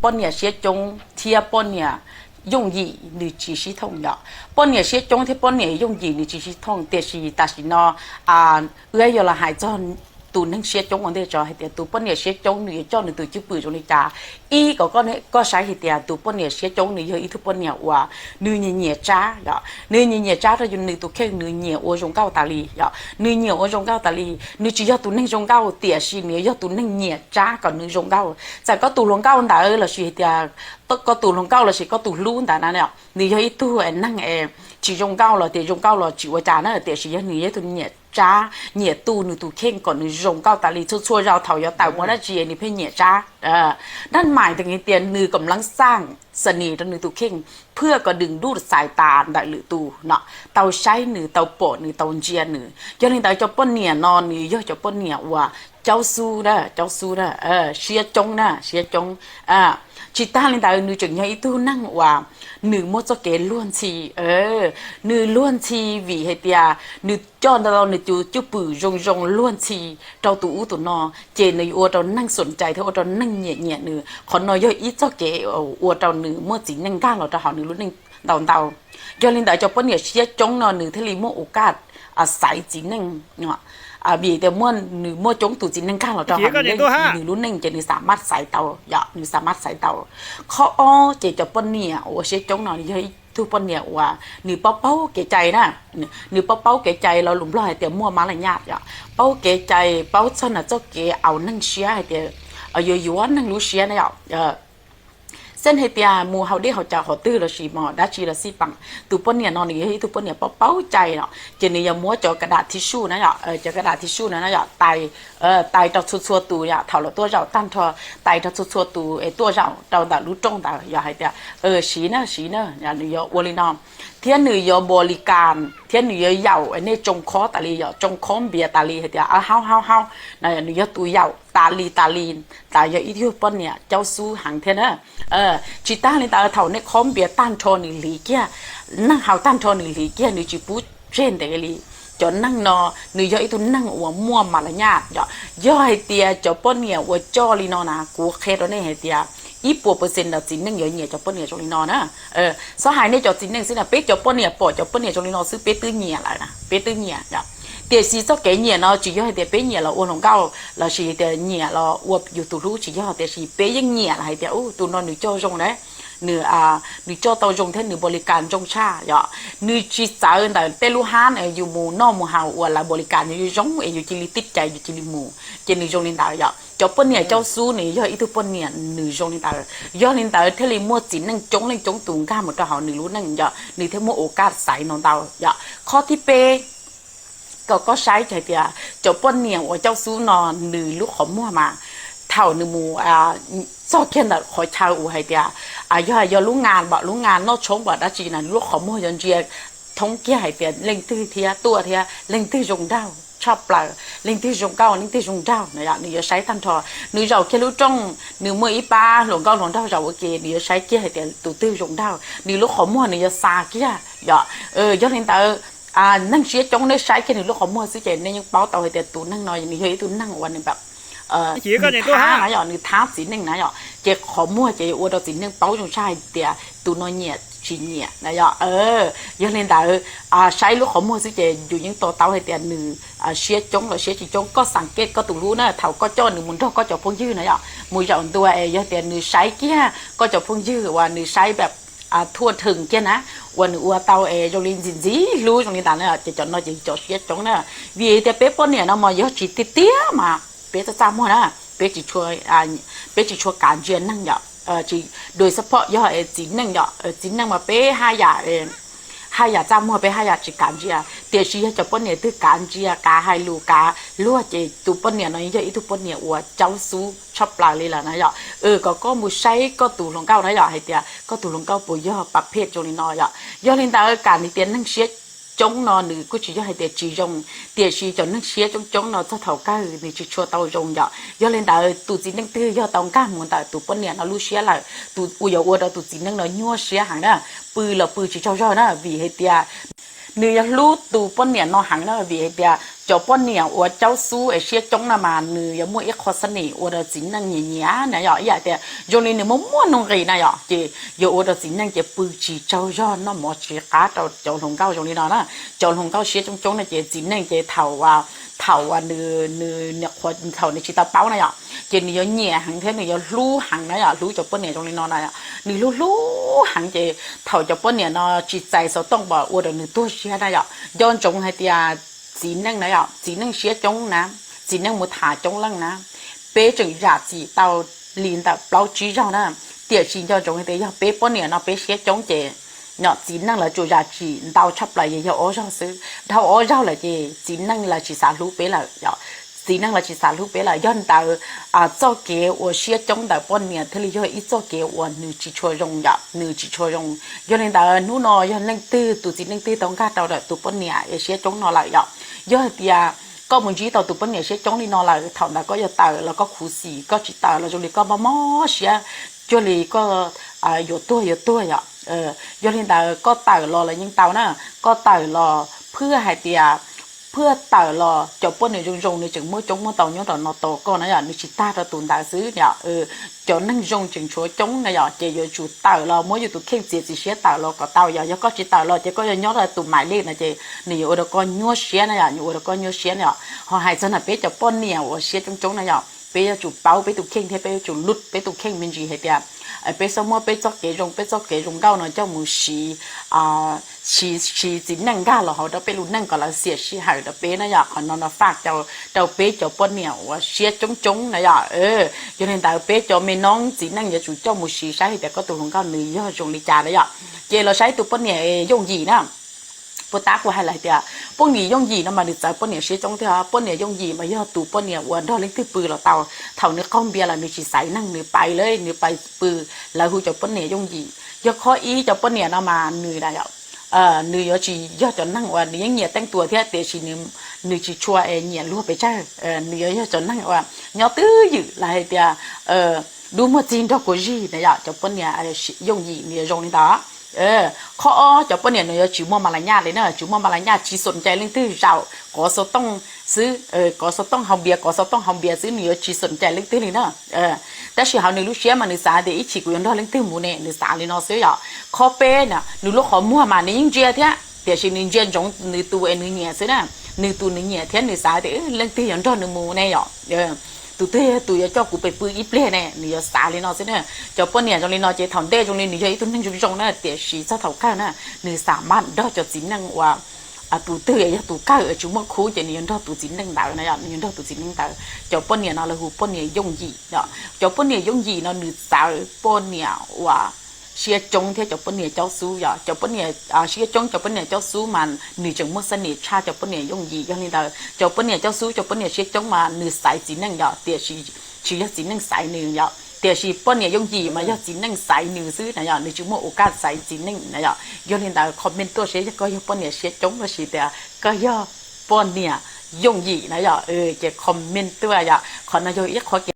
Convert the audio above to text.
poj niam siab coob thiab poj niam yooj yim nws tsis sib thooj yom. Poj niam siab coob thiab poj niam yooj yim nws tsis sib thooj, tiam sis tam sim no wb yuav los hais txog tus neeg siab coob ua ntej tso hais tias tus poj niam siab coob nws yuav coj nws tus cwj pwm zoo li cas. Ib, kom koj saib hais tias tus poj niam siab coob nws yog ib tug poj niam uas nws nyiam nyiam Tsab yom, nws nyiam nyiam Tsab rau nws tus kheej, nws nyiam ua zoo nkauj tas li yom, nws nyiam ua zoo nkauj tas li. Nws tsis yog tus neeg zoo nkauj tiam sis nws yog tus neeg nyiam Tsab kom nws zoo nkauj. Txawm koj tus hluas nkauj ntawd lossis hais tias koj tus hluas nkauj lossis koj tus hlub ntawd na, nws yog ib tug neeg tsis zoo nkauj los tias zoo nkauj los tsis ua cas na, tiam sis yog nws yog tus nyiam Tsab, nyiam tu nws tus kheej kom nws zoo nkauj tas li. Txhua txhua zaus thaum yuav tawm mus dab tsi nws pheej nyiam Tsab. Dab mais tias nws kom mleev xaj xas nis rau nws tus kheej, phwj kom đừng rút sải ta ntawm lwm tus no, tau saib nws, tau pom nws, tau ntsia nws. Yog li ntawd cov poj niam no nws yog cov poj niam uas caub xub na, caub xub na, siab coob na, siab coob. Tsis tag li ntawd nws tseem yog ib tug neeg uas nws muaj txoj kev luag ntxhi. Nws luag ntxhi vim hais tias nws coj ntau nws tus cwj pwm zoo zoo luag ntxhi rau tus ub tus no, ces nws yuav ua rau neeg xum cai thiab ua rau neeg nyiam nyiam nws. Qhov no yog ib txoj kev ua rau nws muaj txiv neej nkag los rau hauv nws lub neej ntau ntau. Yog li ntawd cov poj niam siab coob no nws thiaj li muaj ua kaj xaiv txiv neej, vim tias muaj, nws muaj coob tus txiv neej nkag los rau hauv nws lub neej ces nws xav maj xaiv tau, yog nws xav maj xaiv tau. Qhov ob ces cov poj niam uas siab coob no yog ib tug poj niam uas nws paub paub kev cai na, nws paub paub kev cai los lus Nplog hais tias muaj mab laj nyaj yom, paub kev cai, paub txog nws txoj kev au neeg siab hais tias yuav yuav neeg lub siab na yom. Xeeb hais tias mus haus dej haus cawv qhov twg lossis mus dab tsi los xij peem, tus poj niam no nws yog ib tug poj niam paub paub cai no, ces nws yuav muab cov kav dam thib suj na yom, cov kav dam thib suj no na yom, tais, tais rau txhua txhua tus yom, thaum lawv tuaj zaum tag nrho, tais rau txhua txhua tus es tuaj zaum rau ntawm lub rooj ntawd yom, hais tias siv na, siv na, nws yuav ua li no. Thiab nws yuav npau li kas, thiab nws yuav yaum nej tsoo khob tas li yom, tsoo khob npias tas li hais tias haub haub haub, nws yog tus yaum tas li tas li. Ntawd yog ib tug poj niam caub xub heev thiab na. Tsis tag li ntawd thaum nej khob npias tag nrho nws hliv kiag, neeg haus tag nrho nws hliv kiag, nws tsis pub tseg ntev li. Cov neeg no nws yog ib tug neeg uas muaj mas las nyaj yom. Yog hais tias cov poj niam uas coj li no na kuv qhia rau nej hais tias ib puas percent los txiv neej yuav nyiam cov poj niam zoo li no na. Txhob hais nej cov txiv neej xwb na, peb cov poj niam pom cov poj niam zoo li no xwb peb twb nyiam lawm na, peb twb nyiam yom. Tiam sis txoj kev nyiam no tsis yog hais tias peb nyiam los ua hluas nkauj lossis tias nyiam los ua yus tus hlub, tsis yog, tiam sis peb yeej nyiam los hais tias tus no nws coj zoo na, nws, nws coj tau zoo thiab nws npau li kas zoo tshaj yom. Nws tsis txawv ntawm tej lub hab yus mus noj mus haus uas lawv npau li kas nws zoo es yus cia li tib cai yus cia li mus, ces nws zoo li ntawd yom. Cov poj niam caub xub nws yog ib tug poj niam nws zoo li ntawd, yog li ntawd thiaj li muaj txiv neej coob leej coob tus nkag mus rau hauv nws lub neej yom, nws thiaj muaj ua kaj xaiv no ntau yom. Qhov thib peb, kom koj saib hais tias cov poj niam uas caub xub no nws lub qhov muag mas thaum nws mus txog kiag ntawm qhov chaw uas hais tias yog, yog lub nga, lub nga noj tshoob pom dab tsi na, lub qhov muag yuav ntsia thoob kiag hais tias leej twg thiab tuaj thiab leej twg zoo nraug tshaj plaws, leej twg zoo nkauj leej twg zoo nraug no yom, nws yuav saib tag nrho. Nws zaum kiag lub rooj nws muaj ib pab hluas nkauj hluas nraug zaum ua ke, nws yuav saib kiag hais tias tus twg zoo nraug, nws lub qhov muag nws yuav xa kiag yom. Yog li ntawd neeg siab coob nej saib kiag nws lub qhov muag xwb ces nej yeej paub tau hais tias tus neeg no nws yog ib tug neeg uas nws thab na yom, nws thab txiv neej na yom, ces qhov muag ces yuav ua rau txiv neej paub zoo tshaj hais tias tus no nyiam tsis nyiam na yom. Yog li ntawd saib lub qhov muag xwb ces yus yeej to taub hais tias nws siab coob los siab tsis coob. Koj xav kej koj tus hlub na, thaum koj coj nws mus nrog koj cov phooj ywg na yom, mus zaum ntua es yog tias nws saib kiag koj cov phooj ywg uas nws saib pab thuaj rhwm kiag na, uas nws ua tau es zoo li ntxim ntxim hlub zoo li ntawd na, ces cov no ces cov siab coob na. Vim tias peb poj niam no mas yog tsis tiag tiag mas peb txaj txaj muag na, peb tsis tshua, peb tsis tshua kav ntsia neeg yom. Dua support yog txiv neej yom, txiv neej mas peb haj yam, haj yam txaj muag, peb haj yam tsis kav ntsia. Tiam sis yog cov poj niam twg kav ntsia, kav hais lus, kav luag ces tus poj niam no yog ib tug poj niam uas caub xub tshaj plaws li lawm na yom. Kom koj mus saib koj tus hluas nkauj na yom, hais tias koj tus hluas nkauj puas yog pab phem zoo li no yom. Yog li ntawd kam hais tias neeg siab coob no nws kuj tsis yog hais tias tsis zoo, tiam sis cov neeg siab coob coob no txog thaum kawg nws tsis tshua tau zoo yom. Yog li ntawd tus txiv neej twg yog tau nkag mus ntawm tus poj niam no lub siab lawm, tus uas yuav ua rau tus txiv neej no nyuaj siab heev na, pw los pw tsis tsaug zog na, vim hais tias Nws yog hlub tus poj niam no heev na, vim hais tias cov poj niam uas caub xub es siab coob no mas nws yuav muaj ib qho xab nim ua rau txiv neej nyiam nyiam na yom. Ib yam tias zoo li nws muaj muaj nuj nqis na yom, ces yuav ua rau txiv neej ces pw tsis tsaug zog, noj mov tsis qab rau cov hluas nkauj zoo li no na. Cov hluas nkauj siab coob coob no ces txiv neej ces thaum, thaum uas nws, nws, thaum nws tsis tau paub na yom, ces nws yuav nyiam heev thiab nws yuav hlub heev na yom, hlub cov poj niam zoo li no na. Nws hlub hlub heev ces thaum cov poj niam no tsis txais xov tooj pom ua rau nws tuag siab na yom. Nco ntsoov hais tias txiv neej na yom, txiv neej siab coob na, txiv neej mus tham coob leej na, peb tseem zam txim tau li ntawm plaub tsib zaug na. Tiam sis nco ntsoov hais tias yog peb poj niam no peb siab coob ces txiv neej lawv tsuas zam txim ntau tshaj plaws yog ob zaug xwb, dhau ob zaug lawm ces txiv neej lawv tsis xav hlub peb lawm yom. Txiv neej lawv tsis xav hlub peb lawm, yog li ntawd txoj kev uas siab coob ntawm poj niam thiaj li yog ib txoj kev uas nws tsis tshua zoo yom, nws tsis tshua zoo. Yog li ntawd hnub no yog leej twg tus txiv neej twg tau nkag rau ntawm tus poj niam es siab coob no lawm yom, yog hais tias koj mus ntsib tau tus poj niam siab coob li no lawm, thaum ntawd koj yuav tawm los koj khuv xim, koj tsis tawm los zoo li koj mob mob siab, cuag li koj yuav tuag yuav tuag yom. Yog li ntawd koj tawm los los yeej tau na, koj tawm los phwj hais tias, phwj tawm los cov poj niam zoo zoo nws tseem muaj coob muaj tau nyob rau no tos koj na yom, nws tsis tag rau tus ntawd xwb yom. Cov neeg zoo tseem tshuav coob na yom, ces yuav tsum tawm los muab yus tus kheej txiav txim siab tawm los kom tau yom. Yog koj tsis tawm los ces koj yuav nyob rau tus maiv lej no ces nws yuav ua rau koj nyuaj siab na yom, yuav ua rau koj nyuaj siab na yom. Ho hais txog na peb cov poj niam uas siab coob coob na yom, peb yuav tsum paub peb tus kheej thiab peb yuav tsum lub peb tus kheej me ntsis hais tias peb txhob muab peb txoj kev zoo, peb txoj kev zoo nkauj no coj mus siv, siv, siv txiv neej nkag los hauv rau peb lub neej kom lawv xiam sij hawm rau peb na yom. Qhov no no faj rau peb cov poj niam uas siab coob coob na yom. Yog li ntawd peb cov me noob txiv neej yuav tsum coj mus siv saib hais tias koj tus hluas nkauj nws yog zoo li cas na yom. Ces los saib tus poj niam yooj yim na. Puas tab kuv hais lawm tias poj niam yooj yim no mas nws txawv poj niam siab coob thiab. Poj niam yooj yim mas yog tus poj niam uas nrog leej twg pw los tau, thaum nws qaug npias lawm nws tsis xaiv neeg, nws pais lawm, nws pais pw, lawv hu cov poj niam yooj yim. Yog qhov ib cov poj niam no mas nws, nws yuav tsis yog cov neeg uas nws yeej nyiam teej tua thiab tiam sis nws tsis tshua nyiam luag pes tsawg, nws yuav yog cov neeg uas nyob twj ywm los hais tias dub muag txig nrog kua zig na yom. Cov poj niam yooj yim nws yuav zoo li ntawd. Qhov ob cov poj niam nws yuav tsis muaj ma la nyaj li na, tsis muaj ma la nyaj, tsis xom cai leej twg, zaum kov xov tooj xwb, kov xov tooj haus npias, kov xov tooj haus npias xwb, nws yuav tsis xom cai leej twg li na. Tab sis hauv nws lub siab mas nws xav tias ib chim kuv yuav nrog leej twg mus ne, nws xav li no xwb yom. Qhov peb na, nws lub qhov muag mas nws yeej ntsia thiab tiam sis nws ntsia ntsoov nws tus es nws nyiam xwb na, nws tus nws nyiam thiab nws xav tias leej twg yuav nrog nws mus ne yom, tus twg yog tus yuav coj kuv pais pw ib pliag ne, nws yuav xav li no xwb na. Cov poj niam zoo li no ces thaum ntej zoo li nws yog ib tug neeg zoo zoo na tiam sis txog thaum kawg na nws xav mam nrog cov txiv neej uas tus twg yog tus kawg tsis muaj khub ces nws yuav nrog tus txiv neej ntawd na yom, nws yuav nrog tus txiv neej ntawd. Cov poj niam no lawv hu poj niam yooj yim yom. Cov poj niam yooj yim no nws txawv poj niam uas siab coob thiab cov poj niam caub xub yom. Cov poj niam siab coob, cov poj niam caub xub mas nws tseem muaj xab nim tshaj cov poj niam yooj yim. Yog li ntawd cov poj niam caub xub, cov poj niam siab coob mas nws xaiv txiv neej yom, tiam sis tsis yog txiv neej xaiv nws yom. Tiam sis poj niam yooj yim mas yog txiv neej xaiv nws xwb na yom, nws tsis muaj ua kaj xaiv txiv neej na yom. Yog li ntawd comment tuaj seb yog koj yog poj niam siab coob los sis tias koj yog poj niam yooj yim na yom, ces comment tuaj yom. Qhov no yog ib qhov